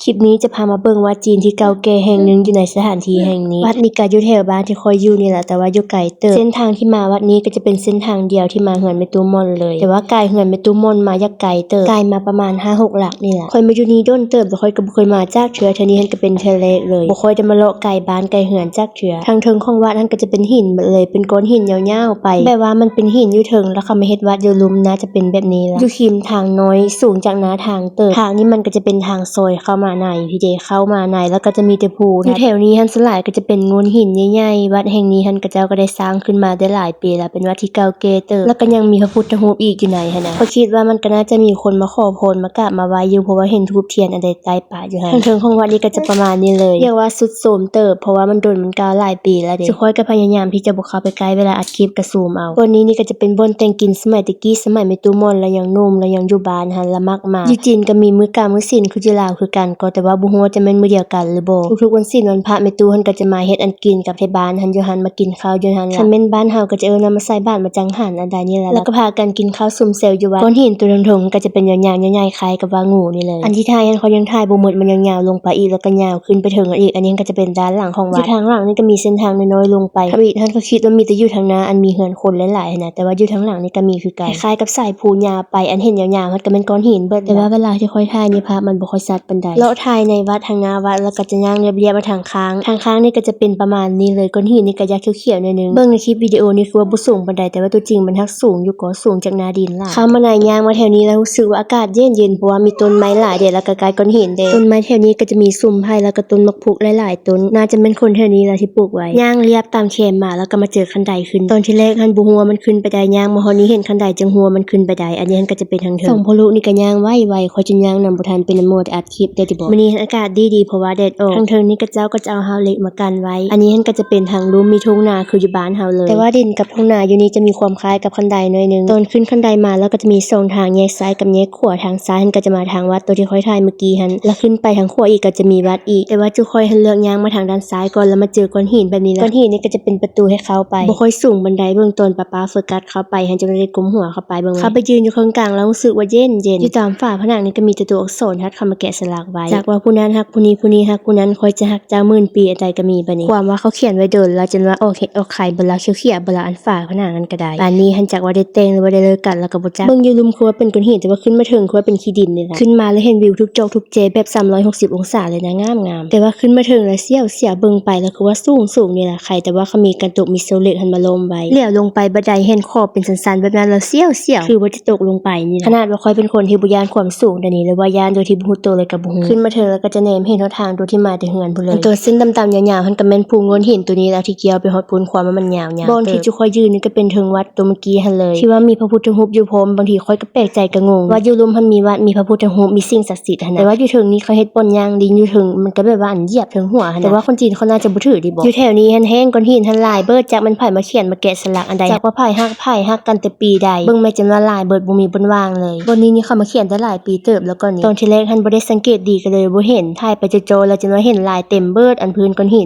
ຄລິບນີ້ຈະພາມາເບິ່ງວັດຈີນທີ່ເກົ່າແກ່ແຫ່ງໜຶ່ງຢູ່ໃນສະຖານທີ່ແຫ່ງນີ້. ວັດນີ້ກະຢູ່ແຖວບ້ານທີ່ຂ້ອຍຢູ່ນີ້ລະ ແຕ່ວ່າຢູ່ໄກເຕີບ. ເສັ້ນທາງທີ່ມາວັດນີ້ກະຈະເປັນເສັ້ນທາງດຽວທີ່ມາເຮືອນແມ່ຕູ້ມ່ອນເລີຍ, ແຕ່ວ່າກາຍເຮືອນແມ່ຕູ້ມ່ອນມາຢາກໄກເຕີບ, ກາຍມາປະມານຫ້າຫົກຫຼັກນີ້ລະ. ຂ້ອຍມາຢູ່ນີ້ດົນເຕີບແລ້ວ, ຂ້ອຍກະບໍ່ເຄີຍມາຈັກເທື່ອ, ເທື່ອນີ້ຫັ້ນກະເປັນເທື່ອແລກເລີຍ. ບໍ່ຄ່ອຍໄດ້ມາເລາະກາຍບ້ານກາຍເຮືອນຈັກ ເທື່ອ. ທາງເທິງຂອງວັດຫັ້ນກະຈະເປັນຫີນໝົດເລີຍ, ເປັນກ້ອນຫີນຍາວໆໄປ, ແບບວ່າມັນເປັນຫີນຢູ່ເທິງ ແລ້ວເຂົາມາເຮັດວັດຢູ່ລຸ່ມ, ໜ້າຈະເປັນແບບນີ້ລະ. ຢູ່ຮິມທາງນ້ອຍສູງຈາກໜ້າທາງເຕີບ. ທາງນີ້ມັນກະຈະເປັນທາງຊອຍເຂົ້າມາໃນພີ້ເດ, ເຂົ້າມາໃນ ແລ້ວກະຈະມີແຕ່ພູນະ. ຢູ່ແຖວນີ້ຫັ້ນສ່ວນຫຼາຍກະຈະເປັນໂງ່ນຫີນໃຫຍ່ໆ. ວັດແຫ່ງນີ້ຫັ້ນເຂົາເຈົ້າກະໄດ້ສ້າງຂຶ້ນມາໄດ້ຫຼາຍປີລະ, ເປັນວັດທີ່ເກົ່າແກ່ເຕີບ, ແລ້ວກະຍັງມີພະພຸດທະຮູບອີກຢູ່ໃນຫັ້ນນະ. ຂ້ອຍຄິດວ່າມັນກະໜ້າຈະມີຄົນມາຂໍພອນມາກາບມາໄຫວ້ຢູ່, ເພາະວ່າເຫັນທູບທຽນອັນໃດໃຕ້ປະຢູ່ຫັ້ນ. ເທິງໆຂອງວັດນີ້ກະຈະປະມານນີ້ເລີຍ, ຮຽກວ່າຊຸດໂຊມເຕີບ ເພາະວ່າມັນດົນມັນກາວຫຼາຍປີແລ້ວເດ. ຈຸຂ້ອຍກະພະຍາຍາມທີ່ຈະບໍ່ເຂົ້າໄປໃກ້, ເວລາອັດຄລິບກະຊູມເອົາ. ບ່ອນນີ້ນີ້ກະຈະເປັນບ່ອນແຕ່ງກິນສະໄໝແຕ່ກີ້, ສະໄໝແມ່ຕູ້ມ່ອນລະຍັງໜຸ່ມ ລະຍັງຢູ່ບ້ານຫັ້ນລະມັກມາ. ຢູ່ຈີນກະມີມື້ກາງມື້ສິນຄືຢູ່ລາວຄືກັນກໍ, ແຕ່ວ່າບໍ່ຮູ້ວ່າຈະແມ່ນມື້ດຽວກັນຫຼືບໍ່. ທຸກໆວັນສິນວັນພະ ແມ່ຕູ້ຫັ້ນກະຈະມາເຮັດອັນກິນກັບໄທບ້ານຫັ້ນ, ຢູ່ຫັ້ນມາກິນເຂົ້າຢູ່ຫັ້ນລະ. ຄັນແມ່ນບ້ານເຮົາກະຈະເອີ້ນວ່າມາໃສ່ບາດມາຈັງຫັນອັນໃດນີ້ລະ, ແລ້ວກະພາກັນກິນເຂົ້າຊຸມແຊວຢູ່ວັດ. ກ້ອນຫີນໂຕເທິງໆກະຈະເປັນຍາວໆໃຫຍ່ໆ ຄ້າຍກັບວ່າງູນີ້ເລີຍ. ອັນທີ່ຖ່າຍຫັ້ນຂ້ອຍຍັງຖ່າຍບໍ່ໝົດ, ມັນຍັງຍາວລົງໄປອີກ ແລ້ວກະຍາວຂຶ້ນໄປເທິງນັ້ນອີກ. ອັນນີ້ກະຈະເປັນດ້ານຫຼັງຂອງວັດ. ຢູ່ທາງຫຼັງນີ້ກະມີເສັ້ນທາງນ້ອຍໆລົງໄປ. ທຳອິດຫັ້ນຂ້ອຍຄິດວ່າມີແຕ່ຢູ່ທາງໜ້າອັນມີເຮືອນຄົນຫຼາຍໆຫັ້ນນະ, ແຕ່ວ່າຢູ່ທາງຫຼັງນີ້ກະມີຄືກັນ. ຄ້າຍກັບສາຍພູຍາວໄປ, ອັນເຫັນຍາວໆຫັ້ນກະແມ່ນກ້ອນຫີນເບີດ. ແຕ່ວ່າເວລາທີ່ຂ້ອຍຖ່າຍໃນພາບມັນບໍ່ຄ່ອຍຊັດປານໃດ. ເລາະຖ່າຍໃນວັດ, ທາງໜ້າວັດ, ແລ້ວກະຈະຍ່າງລຽບໆມາທາງຂ້າງ. ທາງຂ້າງນີ້ກະຈະເປັນປະມານນີ້ເລີຍ, ກ້ອນຫີນນີ້ກະຢາກຂຽວໆໜ້ອຍໜຶ່ງ. ເບິ່ງໃນຄລິບວິດີໂອນີ້ຄືວ່າບໍ່ສູງປານໃດ, ແຕ່ວ່າຕົວຈິງມັນຮັກສູງຢູ່ກໍ, ສູງຈາກໜ້າດິນຫຼາຍ. ເຂົ້າມາໃນ, ຍ່າງມາແຖວນີ້ແລ້ວຮູ້ສຶກວ່າອາກາດເຢັນໆ ເພາະວ່າມີຕົ້ນໄມ້ຫຼາຍເດ ແລ້ວກະໃກ້ກ້ອນຫີນເດ. ຕົ້ນໄມ້ແຖວນີ້ກະຈະມີຊຸມໄຜ່ ແລ້ວກະຕົ້ນໝາກພຸກຫຼາຍໆຕົ້ນ, ໜ້າຈະແມ່ນຄົນແຖວນີ້ລະທີ່ປູກໄວ້. ຍ່າງລຽບຕາມແຄມມາ ແລ້ວກະມາເຈີຄັນໄດຂຶ້ນ. ຕອນທີແລກຫັ້ນບໍ່ຮູ້ວ່າມັນຂຶ້ນໄປໄດ້, ຍ່າງມາຮອດນີ້ເຫັນຄັນໄດຈຶ່ງຮູ້ວ່າມັນຂຶ້ນໄປໄດ້. ອັນນີ້ຫັ້ນກະຈະເປັນທາງເທິງ. ສອງພໍ່ລູກນີ້ກະຍ່າງໄວໆ, ຂ້ອຍຈົນຍ່າງນຳບໍ່ທັນ, ເປັນອັນໝໍແຕ່ອັດຄລິບເດີຕິບໍ. ມື້ນີ້ຫັ້ນອາກາດດີໆ ເພາະວ່າແດດອອກ. ທາງເທິງນີ້ເຂົາເຈົ້າກະຈະເອົາຮາວເຫຼັກມາກັ້ນໄວ້. ອັນນີ້ຫັ້ນກະຈະເປັນທາງລຸ່ມ, ມີທົ່ງນາຄືຢູ່ບ້ານເຮົາເລີຍ, ແຕ່ວ່າດິນກັບທົ່ງນາຢູ່ນີ້ຈະມີຄວາມຄ້າຍກັບຄັນໄດໜ້ອຍໜຶ່ງ. ຕອນຂຶ້ນຄັນໄດມາແລ້ວກະຈະມີສອງທາງ, ແຍກຊ້າຍກັບແຍກຂວາ. ທາງຊ້າຍຫັ້ນກະຈະມາທາງວັດໂຕທີ່ຂ້ອຍຖ່າຍມື້ກີ້ຫັ້ນ, ແລ້ວຂຶ້ນໄປທາງຂວາອີກກະຈະມີວັດອີກ. ແຕ່ວ່າຈຸຂ້ອຍຫັ້ນເລືອກຍ່າງມາທາງດ້ານຊ້າຍກ່ອນ ແລ້ວມາເຈີກ້ອນຫີນແບບນີ້ລະ. ກ້ອນຫີນນີ້ກະຈະເປັນປະຕູໃຫ້ເຂົ້າໄປ, ບໍ່ຄ່ອຍສູງປານໃດ. ເບິ່ງຕອນປ້າໆໂຟກັສເຂົ້າໄປຫັ້ນ ຈົນໄດ້ກົ້ມຫົວເຂົ້າໄປເບິ່ງ. ເຂົ້າໄປຢືນຢູ່ເຄິ່ງກາງແລ້ວຮູ້ສຶກວ່າເຢັນໆ. ຢູ່ຕາມຝາຜະໜັງນີ້ກະມີແຕ່ຕົວອັກສອນທີ່ເຂົາມາແກະສະຫຼັກໄວ້, ຈາກວ່າຜູ້ນັ້ນຮັກຜູ້ນີ້, ຜູ້ນີ້ຮັກຜູ້ນັ້ນ, ຂ້ອຍຈະຮັກເຈົ້າໝື່ນປີ ອັນໃດກະມີບາດນີ້. ຄວາມວ່າເຂົາຂຽນໄວ້ດົນແລ້ວ ຈົນວ່າອອກເຫັດອອກໄຂ່ເບິດລະ, ຂຽວໆເບິດລະ ອັນຝາຜະໜັງນັ້ນກະໄດ້. ບາດນີ້ຫັ້ນຈັກວ່າໄດ້ແຕ່ງ ຫຼືວ່າໄດ້ເລີກກັນແລ້ວກະບໍ່ຈັກ. ເບິ່ງຢູ່ລຸ່ມຄືວ່າເປັນກ້ອນຫີນ, ແຕ່ວ່າຂຶ້ນມາເທິງຄືວ່າເປັນຂີ້ດິນນີ້ລະ. ຂຶ້ນມາແລ້ວເຫັນວິວທຸກຈອກທຸກແຈແບບສາມຮ້ອຍຫົກສິບອົງສາເລີຍນະ, ງາມໆ. ແຕ່ວ່າຂຶ້ນມາເທິງແລ້ວສຽວໆ, ເບິ່ງໄປແລ້ວຄືວ່າສູງໆນີ້ລະ. ໄຄແຕ່ວ່າເຂົາມີການຕົກມີໂຊເຫຼັກຫັ້ນມາລ້ອມໄວ້. ແລ້ວລົງໄປບັນໄດເຫັນຂອບເປັນຊັນໆແບບນັ້ນແລ້ວສຽວໆ, ຄືວ່າຈະຕົກລົງໄປນີ້ລະ. ຂະໜາດວ່າຂ້ອຍເປັນຄົນທີ່ບໍ່ຢ້ານຄວາມສູງແບບນີ້ ຫຼືວ່າຢ້ານໂດຍທີ່ບໍ່ຮູ້ໂຕເລີຍກະບໍ່ຮູ້. ຂຶ້ນມາເທິງແລ້ວກະຈະແນມເຫັນຫົນທາງໂດຍທີ່ມາແຕ່ເຮືອນພຸ້ນເລີຍ. ຕົວເສັ້ນດຳໆຍາວໆຫັ້ນກະແມ່ນພູໂງ່ນຫີນໂຕນີ້ລະ ທີ່ກ່ຽວໄປຮອດພຸ້ນ, ຄວາມວ່າມັນຍາວໆ. ບ່ອນທີ່ຈຸຂ້ອຍຢືນນີ້ກະເປັນເທິງວັດ ໂຕເມື່ອກີ້ຫັ້ນເລີຍ ທີ່ວ່າມີພະພຸດທະຮູບຢູ່ພ້ອມ. ບາງທີຂ້ອຍກະແປກໃຈກະງົງວ່າຢູ່ລຸ່ມຫັ້ນມີວັດ ມີພະພຸດທະຮູບ ມີສິ່ງສັກສິດຫັ້ນນະ, ແຕ່ວ່າຢູ່ເທິງນີ້ເຂົາເຮັດບ່ອນຍ່າງລິງຢູ່ເທິງ, ມັນກະແບບວ່າອັນຢຽບເທິງຫົວຫັ້ນນະ. ແຕ່ວ່າຄົນຈີນເຂົາໜ້າຈະບໍ່ຖືກເດບໍ. ຢູ່ແຖວນີ້ຫັ້ນແຮງ, ກ້ອນຫີນຫັ້ນຫຼາຍເບີດ, ຈັກແມ່ນໃຜມາຂຽນມາແກະສະຫຼັກອັນໃດ, ຈັກວ່າໃຜຮັກໃຜ, ຮັກກັນແຕ່ປີໃດ. ເບິ່ງແມ່ນຈົນວ່າຫຼາຍເບີດ, ບໍ່ມີບ່ອນວ່າງເລີຍ. ບ່ອນນີ້ນີ້ເຂົາມາຂຽນໄດ້ຫຼາຍປີເຕີບແລ້ວກ່ອນນີ້. ຕອນທີແລກຫັ້ນບໍ່ໄດ້ສັງເກດດີກະເລີຍບໍ່ເຫັນ, ຖ່າຍໄປຈໍໆແລ້ວຈົນວ່າເຫັນລາຍເຕັມເບີດ ອັນພື້ນກ້ອນຫ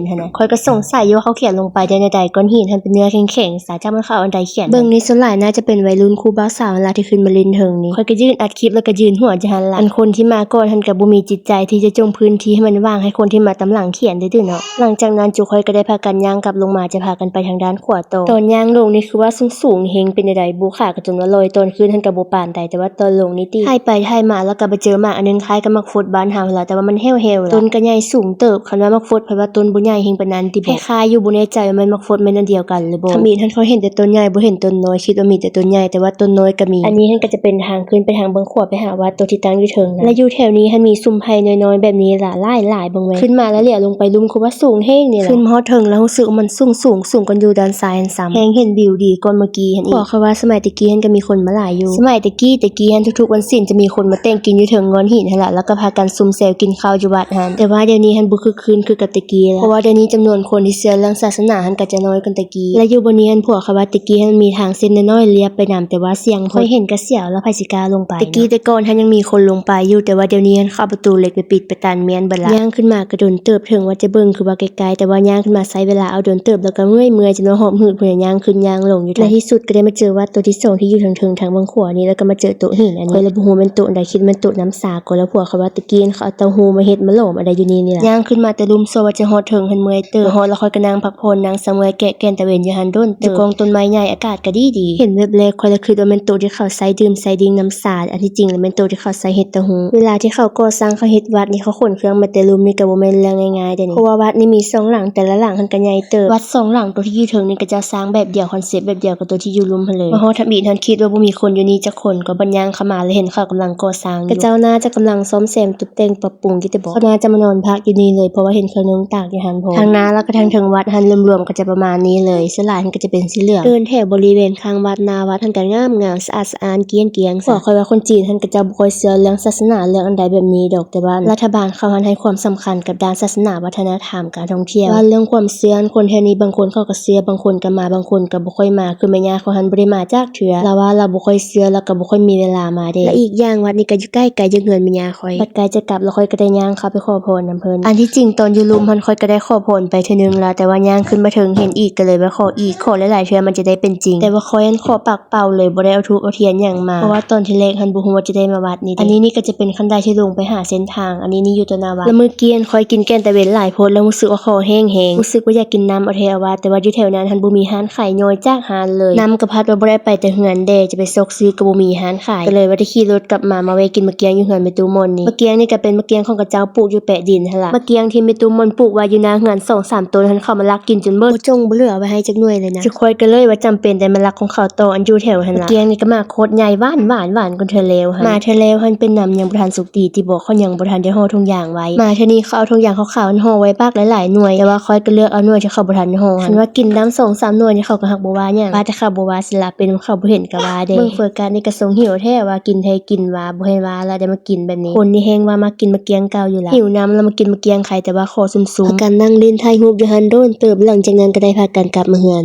ີນຫັ້ນນະ. ຂ້ອຍກະສົງໄສຢູ່ວ່າເຂົາຂຽນລົງໄປໄດ້ແນວໃດ, ກ້ອນຫີນຫັ້ນເປັນເນື້ອແຂງໆ ສາ ຈັກມັນເຂົ້າອັນໃດຂຽນ. ເບິ່ງນີ້ສ່ວນຫຼາຍໜ້າຈະເປັນໄວລຸ້ນຄູ່ບ່າວສາວຫັ້ນລະທີ່ຂຶ້ນມາຫຼິ້ນເທິງນີ້. ຂ້ອຍກະຢືນອັດຄລິບແລ້ວກະຢືນຫົວຢູ່ຫັ້ນລະ. ອັນຄົນທີ່ມາກ່ອນຫັ້ນກະບໍ່ມີຈິດໃຈທີ່ຈະຈົ່ງພື້ນທີ່ໃຫ້ມັນວ່າງໃຫ້ຄົນທີ່ມາຕາມຫຼັງຂຽນເດີ້ເນາະ. ຫຼັງຈາກນັ້ນຈຸຂ້ອຍກະໄດ້ພາກັນຍ່າງກັບລົງມາ, ຈະພາກັນໄປທາງດ້ານຂວາຕໍ່. ຕອນຍ່າງລົງນີ້ຄືວ່າສູງໆແຮງເປັນໃດໆ, ບຸຂາກະຈົນວ່າລອຍ. ຕອນຂຶ້ນຫັ້ນກະບໍ່ປານໃດ, ແຕ່ວ່າຕອນລົງນີ້ຕິ. ຖ່າຍໄປຖ່າຍມາແລ້ວກະໄປເຈີໝາກອັນໜຶ່ງຄ້າຍກັບໝາກຟົດບ້ານເຮົາຫັ້ນລະ, ແຕ່ວ່າມັນແຫ້ວໆລະ. ຕົ້ນກະໃຫຍ່ສູງເຕີບ, ຄັນວ່າໝາກຟົດ ເພິ່ນວ່າຕົ້ນບໍ່ໃຫຍ່ແຮງປານນັ້ນຕິບໍ. ຄ້າຍໆຢູ່, ບໍ່ແນ່ໃຈວ່າແມ່ນໝາກຟົດແມ່ນອັນດຽວກັນຫຼືບໍ່. ທຳອິດຫັ້ນຂ້ອຍເຫັນແຕ່ຕົ້ນໃຫຍ່, ບໍ່ເຫັນຕົ້ນນ້ອຍ, ຄິດວ່າມີແຕ່ຕົ້ນໃຫຍ່, ແຕ່ວ່າຕົ້ນນ້ອຍກະມີ. ອັນນີ້ຫັ້ນກະຈະເປັນທາງຂຶ້ນໄປທາງເບື້ອງຂວາໄປຫາວັດໂຕທີ່ຕັ້ງຢູ່ເທິງນັ້ນ. ແລະຢູ່ແຖວນີ້ຫັ້ນມີຊຸມໄຜ່ນ້ອຍໆແບບນີ້ຫຼາຍໆ, ຫຼາຍໆເບິ່ງແມ່ນ. ຂຶ້ນມາແລ້ວຫຼຽວລົງໄປລຸ່ມຄືວ່າສູງແຮງນີ້ລະ. ຂຶ້ນມາຮອດເທິງແລ້ວຮູ້ສຶກວ່າມັນສູງໆ, ສູງກວ່າຢູ່ດ້ານຊ້າຍຫັ້ນຊ້ຳ. ແຮງເຫັນວິວດີກວ່າເມື່ອກີ້ຫັ້ນອີກ. ບອກເຂົາວ່າສະໄໝແຕ່ກີ້ຫັ້ນກະມີຄົນມາຫຼາຍຢູ່. ສະໄໝແຕ່ກີ້, ແຕ່ກີ້ຫັ້ນທຸກໆວັນສິນຈະມີຄົນມາແຕ່ງກິນຢູ່ເທິງກ້ອນຫີນຫັ້ນລະ, ແລ້ວກະພາກັນຊຸມແຊວກິນເຂົ້າຢູ່ວັດຫັ້ນ. ແຕ່ວ່າດຽວນີ້ຫັ້ນບໍ່ຄຶກຄື້ນຄືກັບແຕ່ກີ້ລະ, ເພາະວ່າດຽວນີ້ຈຳນວນຄົນທີ່ເຊື່ອເລື່ອງສາສະໜາຫັ້ນກະຈະນ້ອຍກວ່າແຕ່ກີ້. ແລະຢູ່ບ່ອນນີ້ຫັ້ນ ພວກເຂົາວ່າແຕ່ກີ້ຫັ້ນມີທາງເສັ້ນນ້ອຍໆລຽບໄປນຳ, ແຕ່ວ່າສຽງຂ້ອຍເຫັນກະສຽວ ແລ້ວໃຜຊິກ້າລົງໄປເນາະ. ແຕ່ກີ້ແຕ່ກ່ອນຫັ້ນຍັງມີຄົນລົງໄປຢູ່, ແຕ່ວ່າດຽວນີ້ຫັ້ນເຂົາເອົາປະຕູເຫຼັກໄປປິດໄປຕັນແມ່ນເບິດລະ. ຍ່າງຂຶ້ນມາກະດົນເຕີບ, ເຖິງວ່າຈະເບິ່ງຄືວ່າໃກ້ໆ, ແຕ່ວ່າຍ່າງຂຶ້ນມາໃຊ້ເວລາເອົາດົນເຕີບ ແລ້ວກະເມື່ອຍໆ ຈົນວ່າຫອບຫືດພຸ້ນນະ, ຍ່າງຂຶ້ນຍ່າງລົງຢູ່. ໃນທີ່ສຸດກະໄດ້ມາເຈີວັດໂຕທີສອງທີ່ຢູ່ເທິງໆ ທາງເບື້ອງຂວານີ້, ແລ້ວກະມາເຈີໂຕະຫີນອັນນີ້. ຂ້ອຍລະບໍ່ຮູ້ແມ່ນໂຕະໃດ, ຄິດແມ່ນໂຕະນ້ຳສາກ່ອນ, ແລ້ວພວກເຂົາວ່າແຕ່ກີ້ຫັ້ນເຂົາ ເຕົ້າຫູມາເຮັດມາຫຼອມອັນໃດຢູ່ນີ້ນີ້ລະ. ຍ່າງຂຶ້ນມາແຕ່ລຸ່ມ ຊົ່ວວ່າຈະຮອດເທິງຫັ້ນເມື່ອຍເຕີບ. ມາຮອດແລ້ວຂ້ອຍກໍນັ່ງພັກຜ່ອນນັ່ງສະເມື່ອຍແກະແກ່ນຕາເວັນຢູ່ຫັ້ນດົນເຕີບ. ຢູ່ກ້ອງຕົ້ນໄມ້ໃຫຍ່ອາກາດກໍດີໆ. ເຫັນແວັບແລກຂ້ອຍລະຄິດວ່າແມ່ນໂຕະທີ່ເຂົາໃຊ້ດື່ມໃຊ້ດິ່ງນຳຊາ, ອັນທີ່ຈິງລະແມ່ນໂຕະທີ່ເຂົາໃຊ້ເຮັດເຕົ້າຫູ. ເວລາທີ່ເຂົາກໍ່ສ້າງເຂົາເຮັດວັດນີ້ ເຂົາຂົນເຄື່ອງມາແຕ່ລຸ່ມນີ້ກໍບໍ່ແມ່ນເລື່ອງງ່າຍໆເດ້ນີ້ ເພາະວ່າວັດນີ້ມີສອງຫຼັງ ແຕ່ລະຫຼັງຫັ້ນກໍໃຫຍ່ເຕີບ. ວັດສອງຫຼັງໂຕທີ່ຢູ່ເທິງນີ້ ເຂົາເຈົ້າສ້າງແບບດຽວ ຄອນເຊັບແບບດຽວກັບໂຕທີ່ຢູ່ລຸ່ມຫັ້ນເລີຍ. ມາຮອດທຳອິດຫັ້ນຄິດວ່າບໍ່ມີຄົນຢູ່ນີ້ຈັກຄົນ ກໍບັດຍ່າງເຂົ້າມາແລ້ວເຫັນເຂົາກຳລັງກໍ່ສ້າງຢູ່. ເຂົາເຈົ້າໜ້າຈະກຳລັງສ້ອມແຊມຕຸບແຕ່ງປັບປຸງຢູ່ແຕ່ບໍ. ເຂົາໜ້າຈະມານອນພັກຢູ່ນີ້ເລີຍ ເພາະວ່າເຫັນເຂົານຸ່ງຕາກຢູ່ຫັ້ນພໍ. ທາງໜ້າແລ້ວກໍທາງເທິງວັດຫັ້ນລວມໆກໍຈະປະມານນີ້ເລີຍ. ສ່ວນຫຼາຍຫັ້ນກໍຈະເປັນສີເຫຼືອງ. ເດີນແຖວບໍລິເວນຂ້າງວັດ ໜ້າວັດຫັ້ນກໍງາມໆ ສະອາດສະອ້ານ ກ້ຽງໆ. ພວກຂ້ອຍວ່າຄົນຈີນຫັ້ນ ເຂົາເຈົ້າບໍ່ຄ່ອຍເຊື່ອເລື່ອງສາສະໜາ ເລື່ອງອັນໃດແບບນີ້ດອກ, ແຕ່ວ່າລັດຖະບານເຂົາຫັ້ນໃຫ້ຄວາມສຳຄັນກັບດ້ານສາສະໜາ ວັດທະນະທຳ ການທ່ອງທ່ຽວ. ວ່າເລື່ອງຄວາມເຊື່ອ ຄົນແຖວນີ້ບາງຄົນເຂົາກໍເຊື່ອ ບາງຄົນກໍມາ ບາງຄົນກໍບໍ່ຄ່ອຍມາ. ຄືແມ່ຍ່າຂ້ອຍຫັ້ນບໍ່ໄດ້ມາຈັກເທື່ອ. ລາວວ່າລາວບໍ່ຄ່ອຍເຊື່ອ ແລ້ວກໍບໍ່ຄ່ອຍມີເວລາມາເດ້. ແລະ ອີກຢ່າງວັດນີ້ກໍຢູ່ໃກ້ໆຈາກເຮືອນແມ່ຍ່າຂ້ອຍ. ບັດໃກ້ຈະກັບແລ້ວ ຂ້ອຍກໍໄດ້ຍ່າງເຂົ້າໄປຂໍພອນນຳເພິ່ນ. ອັນທີ່ຈິງຕອນຢູ່ລຸ່ມຫັ້ນ ຂ້ອຍກໍໄດ້ຂໍພອນໄປເທື່ອໜຶ່ງແລ້ວ, ແຕ່ວ່າຍ່າງຂຶ້ນມາເທິງເຫັນອີກ ກໍເລີຍວ່າຂໍອີກ. ຂໍຫຼາຍໆເທື່ອມັນຈະໄດ້ເປັນຈິງ, ແຕ່ວ່າຂ້ອຍຫັ້ນຂໍປາກ ເປົ່າເລີຍ ບໍ່ໄດ້ເອົາທູບເອົາທຽນຫຍັງມາ, ເພາະວ່າຕອນທີແລກຫັ້ນບໍ່ຮູ້ວ່າຈະໄດ້ມາວັດນີ້ເດ້. ອັນນີ້ນີ້ກໍຈະເປັນຄັນໄດທີ່ລົງໄປຫາເສັ້ນທາງ. ອັນນີ້ນີ້ຢູ່ຕໍ່ໜ້າວັດ. ແລ້ວມື້ກີ້ຫັ້ນຂ້ອຍກິນແກ່ນຕາເວນຫຼາຍໂພດ ແລ້ວຮູ້ສຶກວ່າຄໍແຫ້ງແຮງ, ຮູ້ສຶກວ່າຢາກກິນນ້ຳເອົາແທ້ເອົາວ່າ, ແຕ່ວ່າຢູ່ແຖວນັ້ນຫັ້ນບໍ່ມີຮ້ານຂາຍ ຍ່ອຍຈາກຮ້ານເລີຍ. ນ້ຳກໍພັດວ່າບໍ່ໄດ້ໄປແຕ່ເຮືອນເດ້, ຈະໄປຊອກຊື້ກໍບໍ່ມີຮ້ານຂາຍ, ກໍເລີຍວ່າໄດ້ຂີ່ລົດກັບມາ ມາແວະກິນໝາກກ້ຽງຢູ່ເຮືອນແມ່ຕູ້ມ່ອນນີ້. ໝາກກ້ຽງນີ້ກໍເປັນໝາກກ້ຽງຂອງເຂົາເຈົ້າປູກຢູ່ແປະດິນຫັ້ນລະ. ໝາກກ້ຽງທີ່ແມ່ຕູ້ມ່ອນປູກໄວ້ຢູ່ໜ້າເຮືອນສອງສາມຕົ້ນຫັ້ນ ເຂົາມາລັກກິນຈົນເບິດ, ບໍ່ຈົ່ງບໍ່ເຫຼືອໄວ້ໃຫ້ຈັກໜ່ວຍເລີຍນະ. ຈຸຂ້ອຍກໍເລີຍວ່າຈຳເປັນໄດ້ມາລັກ ເຂົ້າຕໍ່ອັນຢູ່ແຖວຫັ້ນລະ. ໝາກກ້ຽງນີ້ກໍໝາກໂຄດໃຫຍ່ ຫວານໆ ຫວານກວ່າເທື່ອແລ້ວຫັ້ນ. ມາເທື່ອແລ້ວຫັ້ນເປັນນຳຍັງບໍ່ທັນສຸກດີຕິບໍ, ເຂົາຍັງບໍ່ທັນໄດ້ຫໍ່ຖົງຢາງໄວ້. ມາເທື່ອນີ້ເຂົາເອົາຖົງຢາງຂາວໆຫັ້ນຫໍ່ໄວ້ບັກຫຼາຍໆໜ່ວຍ, ແຕ່ວ່າຂ້ອຍກໍເລືອກເອົາໜ່ວຍທີ່ເຂົາບໍ່ທັນຫໍ່ຫັ້ນ. ຄັນວ່າກິນນຳສອງສາມໜ່ວຍນີ້ ເຂົາກໍຮັກບໍ່ວ່າຫຍັງ, ວ່າແຕ່ເຂົາບໍ່ວ່າຊິລະ, ເປັນເຂົາບໍ່ເຫັນກໍວ່າເດ້. ເບິ່ງໂຟກັສນີ້ກໍຊົງຫິວແທ້ວ່າ ກິນແທ້ກິນວ່າ ບໍ່ເຫັນວ່າລະ, ໄດ້ມາກິນແບບນີ້. ຄົນນີ້ແຮ່ງວ່າມັກກິນໝາກກ້ຽງເກົ່າຢູ່ລະ, ຫິວນ້ຳລະມາກິນໝາກກ້ຽງໄຄ, ແຕ່ວ່າຂໍຊຸ່ມໆ. ພາກັນນັ່ງຫຼິ້ນຖ່າຍຮູບຢູ່ຫັ້ນດົນເຕີບ, ຫຼັງຈາກນັ້ນກໍໄດ້ພາກັນກັບມາເຮືອນ.